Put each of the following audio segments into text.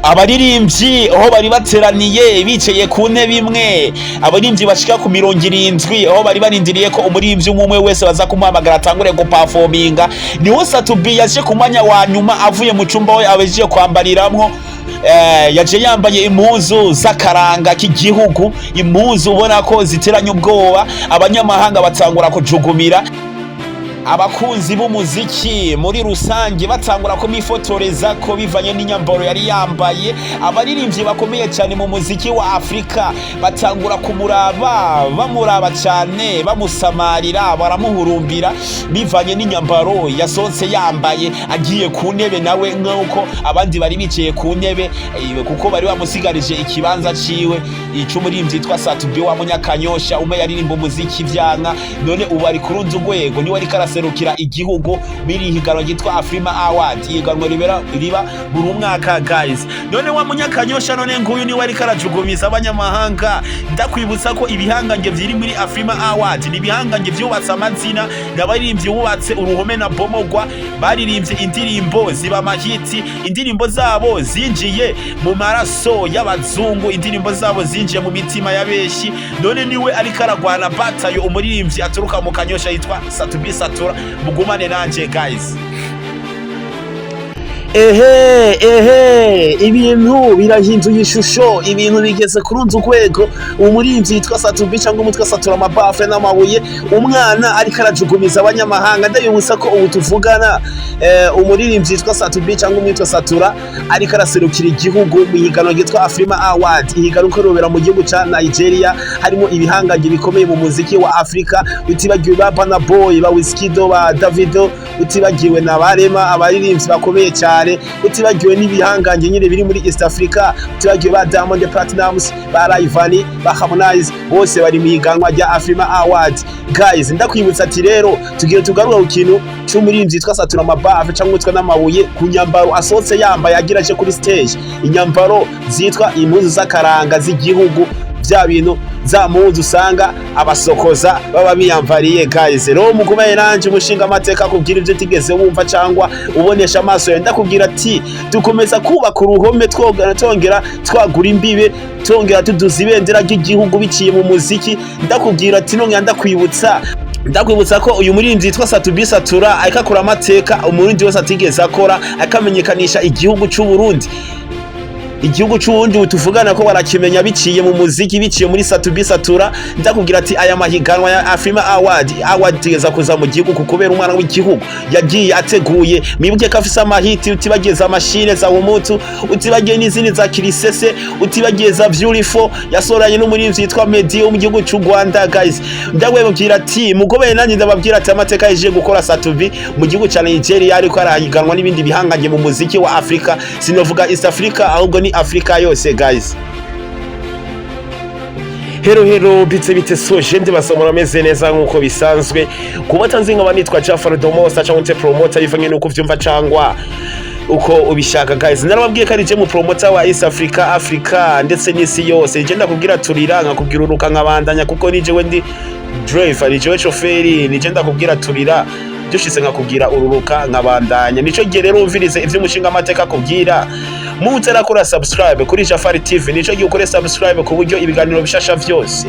Abaririmbyi aho bari bateraniye bicaye ku ntebe imwe, abaririmbyi bashika ku 70, aho bari barindiriye ko umuririmbyi umwe umwe wese baza kumuhamagara atangure guperforminga, niho Sat-B yaje ku mwanya wa nyuma avuye mu cumba we abejeje kwambariramwo. Yaje yambaye impuzu z'akaranga k'igihugu, impuzu ubona ko ziteranye ubwoba, abanyamahanga batangura kujugumira, abakunzi b'umuziki muri rusange batangura kumwifotoreza ko bivanye n'inyambaro yari yambaye. Abaririmbyi bakomeye cyane mu muziki wa Afurika batangura kumuraba, bamuraba cyane, bamusamarira, baramuhurumbira bivanye n'inyambaro yasohotse yambaye agiye ku ntebe nawe nk'uko abandi bari bicaye ku ntebe, kuko bari bamusigarije ikibanza ciwe ic'umuririmbyi yitwa Sat-B wa Munyakanyosha, umwe yaririmba umuziki vyanka, none ubu ari ku rundi rwego, niwe ariko araserukira igihugu biri higanwa ryitwa Afrima Award, ihiganwa ribera riba buri mwaka, guys. None wa Munyakanyosha none nguyu niwe ariko arajugumiza abanyamahanga. Ndakwibutsa ko ibihangange vyiri muri Afrima Award ni ibihangange vyubatse amazina, n'abaririmbyi bubatse uruhome na bomogwa, baririmbye indirimbo ziba amahiti, indirimbo zabo zinjiye mu maraso y'abazungu, indirimbo zabo zinjiye mu mitima ya benshi. None niwe ariko aragwana batayo, umuririmbyi aturuka mu Kanyosha yitwa Sat-B Satura. Mugumane nanje, guys. Ehe ehe, ibintu birahinduye ishusho, ibintu bigeze ku rundi rwego. Umuririmbyi yitwa Sat-B cyangwa umutwe Satura amabafe n'amabuye, umwana ariko arajugumiza abanyamahanga. Ndabibutsa ko ubu tuvugana umuririmbyi yitwa Sat-B cyangwa umwitwa Satura ariko araserukira igihugu mu higanwa ryitwa Afrima Award, ihiganwa uko ribera mu gihugu ca Nigeria, harimo ibihangange bikomeye mu muziki wa Afrika, utibagiwe ba Burna Boy, ba Wizkid, ba Davido, utibagiwe na Barema, abaririmbyi bakomeye cyane, utibagiwe n'ibihangange nyine biri muri East Africa, utibagiwe ba Diamond Platnumz, ba Rayvanny, ba Harmonize, bose bari mu higanwa rya Afrima Award. Guys, ndakwibutsa ati rero tugiye tugaruka ku kintu c'umuririmbyi yitwa Satura Amabafe cyangwa umutwe n'amabuye, ku nyambaro asohotse yambaye agira aje kuri stage, inyambaro zitwa impuzu z'akaranga z'igihugu, bya bintu za mpuzu usanga abasokoza baba biyambariye. Guys, rero mugumaye nanje, umushinga amateka kubwira ibyo utigeze wumva cyangwa ubonesha amaso yawe. Ndakubwira ati dukomeza kubaka uruhome, twongera twagura imbibe, twongera tuduza ibendera ry'igihugu biciye mu muziki. Ndakubwira ati nongera ndakwibutsa ko uyu muririmbyi yitwa Sat-B Satura ariko akora amateka umurundi wese atigeze akora, akamenyekanisha igihugu c'u Burundi. Igihugu c'Uburundi tuvugana ko barakimenya biciye mu muziki, biciye muri Sat-B Satura. Ndakubwira ati aya mahiganwa ya Afrima Award tegeza kuza mu gihugu kubera umwana w'igihugu yagiye ateguye. Mwibuke ko afise amahiti, utibagiye za mashine za Umutu, utibagiye n'izindi za Kirisese, utibagiye za Beautiful yasoranye n'umuririmbyi yitwa Meddy wo mu gihugu c'u Rwanda. Guys, ndababwira ati mugobeye nanjye, ndababwira ati amateka yaje gukora Sat-B mu gihugu ca Nigeria, ariko arahiganwa n'ibindi bihangange mu muziki wa Afrika. Sinovuga East Africa, ahubwo ni Afrika yose, guys. Hello hello, bite bite? Soje ndibasomora ameze neza nkuko bisanzwe. Kuba tanzi nkaba nitwa Jafar Domosa cyangwa se promoter, bivanye nuko uvyumva cyangwa uko ubishaka. Guys, narababwiye ko ari je mu promoter wa East Africa, Africa ndetse n'isi yose. Je ndakubwira turira, nkakubwira uruka, nkabandanya, kuko ni jewe ndi driver, ni jewe chauffeur, ni je ndakubwira turira, dushitse nkakubwira ururuka, nkabandanya. Nico gihe rero umvirize ivyo umushinga amateka akubwira. Mutarakora subscribe kuri Jafari TV, nico gihe ukore subscribe ku buryo ibiganiro bishasha vyose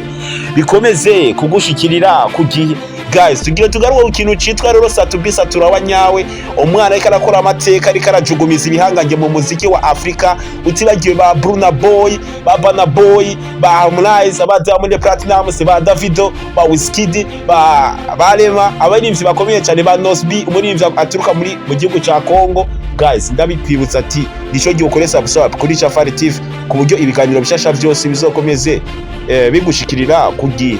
bikomeze kugushikirira ku gihe. Guys, tugiye tugaruka ku kintu citwa rero Sat-B Satura wa nyawe, umwana ariko arakora amateka, ariko arajugumiza ibihangange mu muziki wa Afrika, utibagiwe ba Bruna Boy, ba Burna Boy, ba Harmonize, ba Diamond Platnumz, ba Davido, ba Wizkid, ba Barema, abaririmbyi bakomeye cyane, ba Nosby, umuririmbyi aturuka muri mu gihugu ca Congo. Guys, ndabikwibutsa ati nico gihe ukore subscribe kuri Jafari TV ku buryo ibiganiro bishasha vyose bizokomeze bigushikirira ku gihe.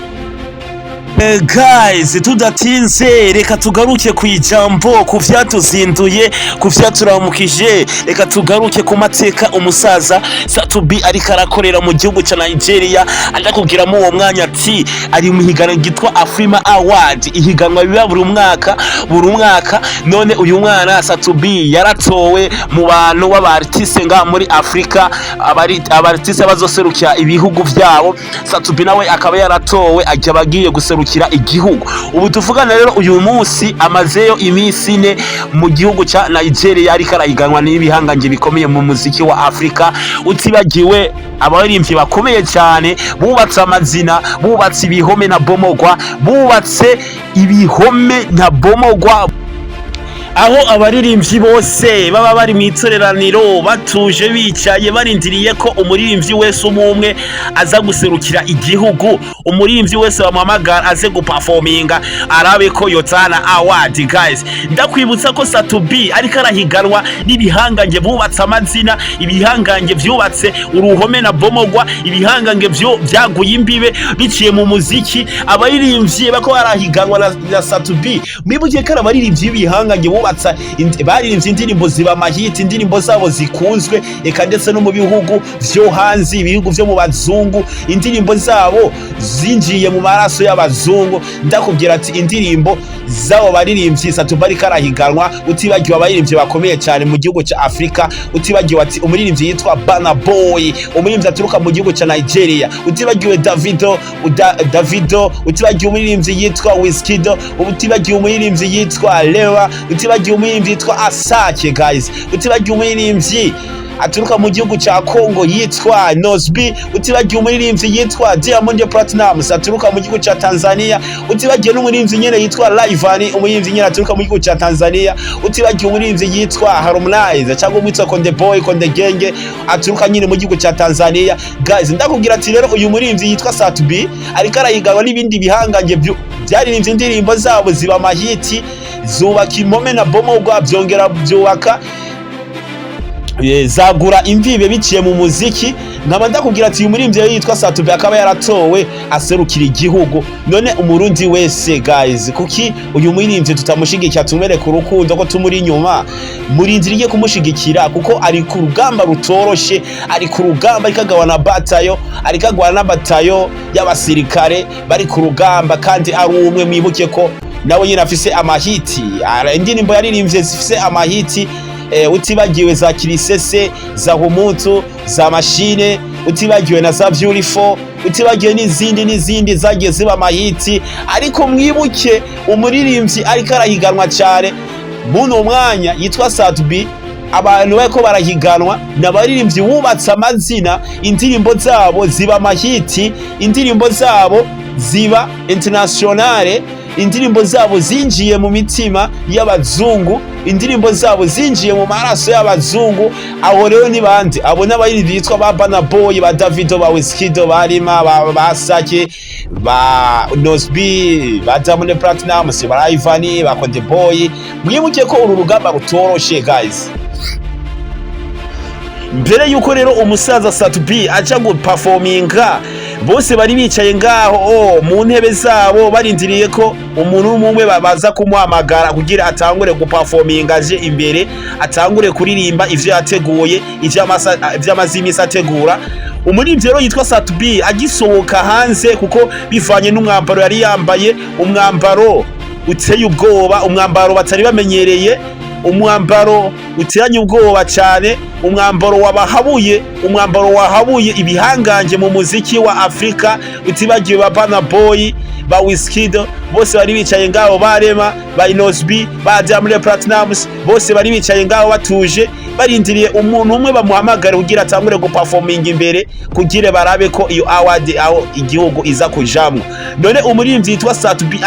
Guys, tudatinze, reka tugaruke ku ijambo, ku vyatuzinduye, ku vyaturamukije. Reka tugaruke ku mateka umusaza Sat-B ariko arakorera mu gihugu ca Nigeria. Ndakubwiramo uwo mwanya ati ari mu higanwa ryitwa Afrima Award, ihiganwa biba buri mwaka buri mwaka. None uyu mwana Sat-B yaratowe mu bantu b'aba artiste nga muri Afrika, aba artiste bazoserukira ibihugu vyabo. Sat-B nawe akaba yaratowe, ajya abagiye guserukira guserukira igihugu. Ubu tuvugana rero, uyu munsi amazeyo iminsi 4 mu gihugu ca Nigeria, ariko arahiganwa n'ibihangange bikomeye mu muziki wa Afrika, utibagiwe abaririmbyi bakomeye cyane bubatse amazina, bubatse ibihome na bomogwa, bubatse ibihome na bomogwa, aho abaririmbyi bose baba bari mu itoreraniro batuje, bicaye barindiriye ko umuririmbyi wese umwe umwe aza guserukira igihugu, umuririmbyi wese bamuhamagara aze guperforminga, arabe ko yotana award. Guys, ndakwibutsa ko Sat-B ariko arahiganwa n'ibihangange bubatse amazina, ibihangange vyubatse uruhome na bomogwa, ibihangange vyo vyaguye imbibe biciye mu muziki. Abaririmbyi bako barahiganwa na Sat-B, mwibuke ko ari abaririmbyi b'ibihangange bubatse baririmbye indirimbo ziba amahiti, indirimbo zabo zikunzwe eka ndetse no mu bihugu vyo hanze, ibihugu vyo mu bazungu, indirimbo zabo zinjiye mu maraso y'abazungu. Ndakubwira ati indirimbo z'abo baririmbyi Sat-B ariko arahiganwa, utibagiwe abaririmbyi bakomeye cyane mu gihugu cya Afurika, utibagiwe ati umuririmbyi yitwa Burna Boy, umuririmbyi aturuka mu gihugu cya Nigeria, utibagiwe Davido, Davido, utibagiwe umuririmbyi yitwa Wizkid, utibagiwe umuririmbyi yitwa Rema, utibagiwe umuririmbyi yitwa Asake. Guys, utibagiwe umuririmbyi aturuka mu gihugu cya Congo yitwa Innoss'B, utibagiwe umuririmbyi yitwa Diamond Platnumz aturuka mu gihugu cya Tanzania, utibagiwe n'umuririmbyi nyene yitwa Rayvanny, umuririmbyi nyene aturuka mu gihugu cya Tanzania, utibagiwe umuririmbyi yitwa Harmonize cyangwa umwitwa Konde Boy, Konde Genge, aturuka nyine mu gihugu cya Tanzania. Guys, ndakubwira ati rero uyu muririmbyi yitwa Sat-B ariko arahiganwa n'ibindi bihangange byaririmbye indirimbo zabo ziba amahiti, zubaka impome na bomogwa, byongera byubaka zagura imbibe biciye mu muziki. Nkaba ndakubwira ati uyu muririmbyi rero yitwa Sat-B akaba yaratowe aserukira igihugu. None umurundi wese, guys, kuki uyu muririmbyi tutamushigikira, tumwereka urukundo ko tumuri inyuma? Murindiriye kumushigikira kuko ari ku rugamba rutoroshe, ari ku rugamba, ariko agabana batayo, ariko agwana n'abatayo y'abasirikare bari ku rugamba, kandi ari umwe. Mwibuke ko nawe nyine afise amahiti, indirimbo yaririmbye zifise amahiti, utibagiwe za Kirisese, za Humutu, za Mashine, utibagiwe na za Beautiful, utibagiwe n'izindi n'izindi zagiye ziba amahiti. Ariko mwibuke umuririmbyi ariko arahiganwa cyane muno mwanya yitwa Sat-B. Abantu bariko barahiganwa ni abaririmbyi bubatse amazina, indirimbo zabo ziba amahiti, indirimbo zabo ziba internationale, indirimbo zabo zinjiye mu mitima y'abazungu, indirimbo zabo zinjiye mu maraso y'abazungu. Aho rero ni bande? Abo n'abaririmbyi bitwa ba Burna Boy, ba Davido, ba Wizkid, ba Rema, ba Sake, ba Innoss'B, ba Diamond Platnumz, ba Rayvanny, ba Konde Boy. Mwibuke ko uru rugamba rutoroshe, guys. Mbere yuko rero umusaza Sat-B aja guperforminga, bose bari bicaye ngaho mu ntebe zabo, barindiriye ko umuntu umwe baza kumuhamagara kugira atangure guperforminga, aje imbere atangure kuririmba ivyo yateguye, ivyo amaze imisi ategura. Umuririmbyi rero yitwa Sat-B agisohoka hanze, kuko bivanye n'umwambaro yari yambaye, umwambaro uteye ubwoba, umwambaro batari bamenyereye, umwambaro uteranye ubwoba cyane, umwambaro wabahabuye, umwambaro wahabuye ibihangange mu muziki wa Afrika, utibagiwe ba Burna Boy, ba Wizkid, bose bari bicaye ngaho, ba Rema, ba Innoss'B, ba Diamond Platnumz, bose bari bicaye ngaho batuje, barindiriye umuntu umwe bamuhamagare kugira atangure guperforminga imbere, kugira barabe ko iyo award aho igihugu iza kujamwo. None umuririmbyi yitwa Sat-B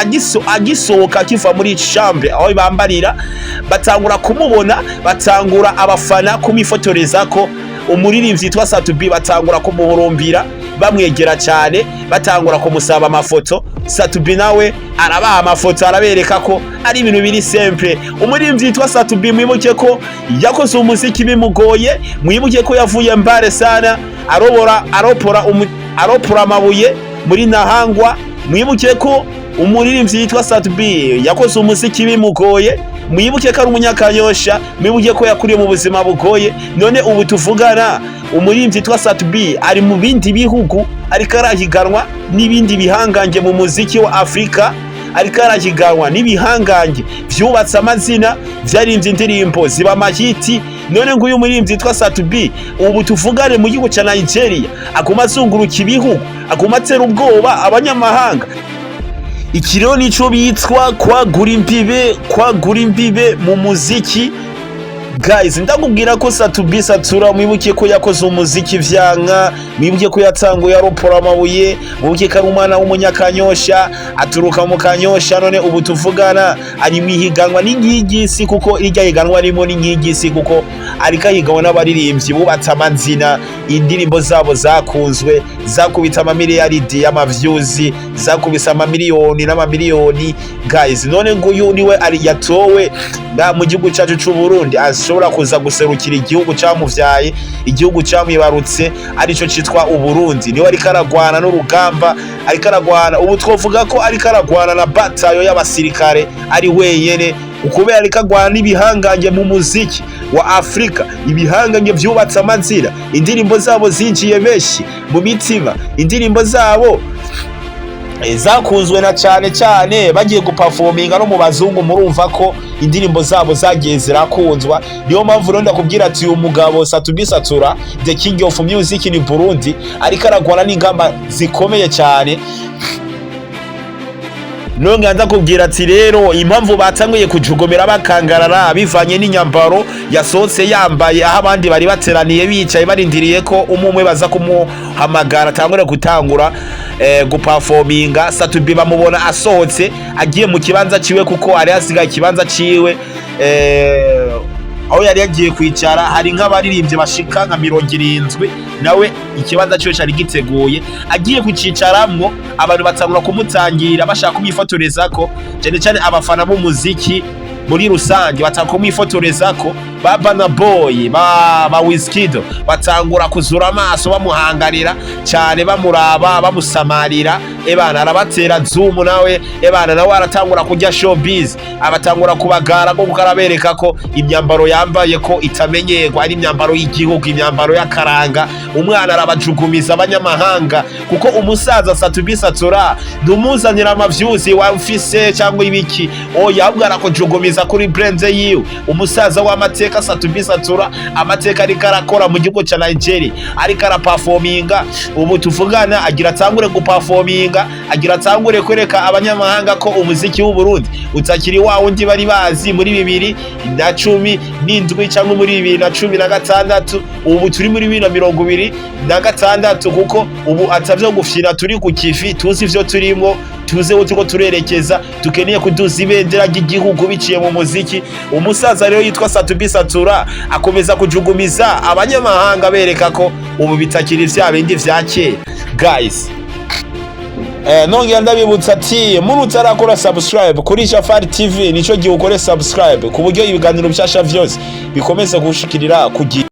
agisohoka akiva muri chambre aho bambarira, batangura kumubona, batangura abafana kumwifotorezako. Umuririmbyi yitwa Sat-B batangura kumuhurumbira, bamwegera cyane, batangura kumusaba amafoto. Sat-B nawe arabaha amafoto, arabereka ko ari ibintu biri simple. Umuririmbyi yitwa Sat-B, mwibuke ko yakoze umuziki bimugoye, mwibuke ko yavuye mbare sana, arobora aropora aropora amabuye muri Ntahangwa. Mwibuke ko umuririmbyi yitwa Sat-B yakoze umuziki bimugoye, mwibuke ko ari umunyakanyosha, mwibuke ko yakuriye mu buzima bugoye. None ubu tuvugana, umuririmbyi yitwa Sat-B ari mu bindi bihugu, ariko arahiganwa n'ibindi bihangange mu muziki wa Afrika, ariko arahiganwa n'ibihangange vyubatse amazina, vyarimbye indirimbo ziba amahiti. None nguyu muririmbyi yitwa Sat-B ubu tuvugane mu gihugu ca Nigeria aguma azunguruka ibihugu, aguma atera ubwoba abanyamahanga. Iki rero nico bitwa kwagura imbibe, kwagura imbibe mu muziki. Guys, ndakubwira ko Sat-B Satura, mwibuke ko yakoze umuziki vyanka, mwibuke ko yatanguye aropora amabuye, mwibuke ko ari umwana w'umunyakanyosha, aturuka mu Kanyosha. None ubu tuvugana ari mwihiganwa n'ingigisi, kuko irya higanwa arimo n'ingigisi, kuko ariko ahiganwa n'abaririmbyi bubatse amazina, indirimbo zabo zakunzwe, zakubita amamiliyaridi y'ama views, zakubise amamiliyoni n'amamiliyoni. Guys, none nguyu niwe ari yatowe nga mu gihugu cyacu c'u Burundi, ashobora kuza guserukira igihugu camuvyaye, igihugu camwibarutse, arico citwa Uburundi. Niwe ariko aragwana n'urugamba, ariko aragwana, ubu twovuga ko ariko aragwana na batayo y'abasirikare ari wenyene, ukubera ariko agwana n'ibihangange mu muziki wa Afrika, ibihangange vyubatse amazina, indirimbo zabo zinjiye benshi mu mitima, indirimbo zabo zakunzwe na cyane cyane bagiye guperforminga no mu bazungu. Murumva ko indirimbo zabo zagiye zirakunzwa. Niyo mpamvu rero ndakubwira ati uyu mugabo Sat-B Satura, the king of music in Burundi, ariko aragwana n'ingamba zikomeye cyane. Nonga ndakubwira ati rero impamvu batanguye kujugumira, bakangarara, bivanye n'inyambaro yasohotse yambaye, aho abandi bari bateraniye bicaye barindiriye ko umwe baza kumuhamagara atangure gutangura guperforminga. Sat-B bamubona asohotse agiye mu kibanza ciwe, kuko hari hasigaye ikibanza ciwe aho yari yagiye kwicara hari nk'abaririmbyi bashika nka 70, nawe ikibanza ciwe cari giteguye. Agiye kucicaramwo, abantu batangura kumutangira bashaka kumwifotorezako, cyane cyane abafana b'umuziki muri rusange batanga kumwifotorezako, ba Burna Boy, ba Wizkid batangura kuzura amaso bamuhangarira cyane, bamuraba, bamusamarira. Ebana arabatera zoom nawe, ebana nawe aratangura kurya showbiz, abatangura kubagara ko kuko arabereka ko imyambaro yambaye ko itamenyerwa, ari imyambaro y'igihugu, imyambaro y'akaranga. Umwana arabajugumiza abanyamahanga, kuko umusaza Sat-B Satura ntumuzanira ama views wamfise cyangwa ibiki, oya, ahubwo arakujugumiza kuri brand yiwe. Umusaza w'amateka Sat-B Satura, amateka ariko arakora mu gihugu ca Nigeria, ariko araperforminga. Ubu tuvugana agira atangure guperforminga, agira atangure kwereka abanyamahanga ko umuziki w'u Burundi utakiri wa wundi bari bazi muri 2017 cyangwa muri 2016. Ubu turi muri 2026, kuko ubu atavyo gufyina, turi ku kivi, tuzi ivyo turimo, tuze aho turiko turerekeza, dukeneye kuduza ibendera ry'igihugu biciye mu muziki. Umusaza rero yitwa Sat-B Satura akomeza kujugumiza abanyamahanga, bereka ko ubu bitakiri vya bindi vya kera. Guys, nongera ndabibutsa ati muntu utarakora subscribe kuri Jafari TV, nico gihe ukore subscribe ku buryo ibiganiro bishasha vyose bikomeza gushikirira ku gihe.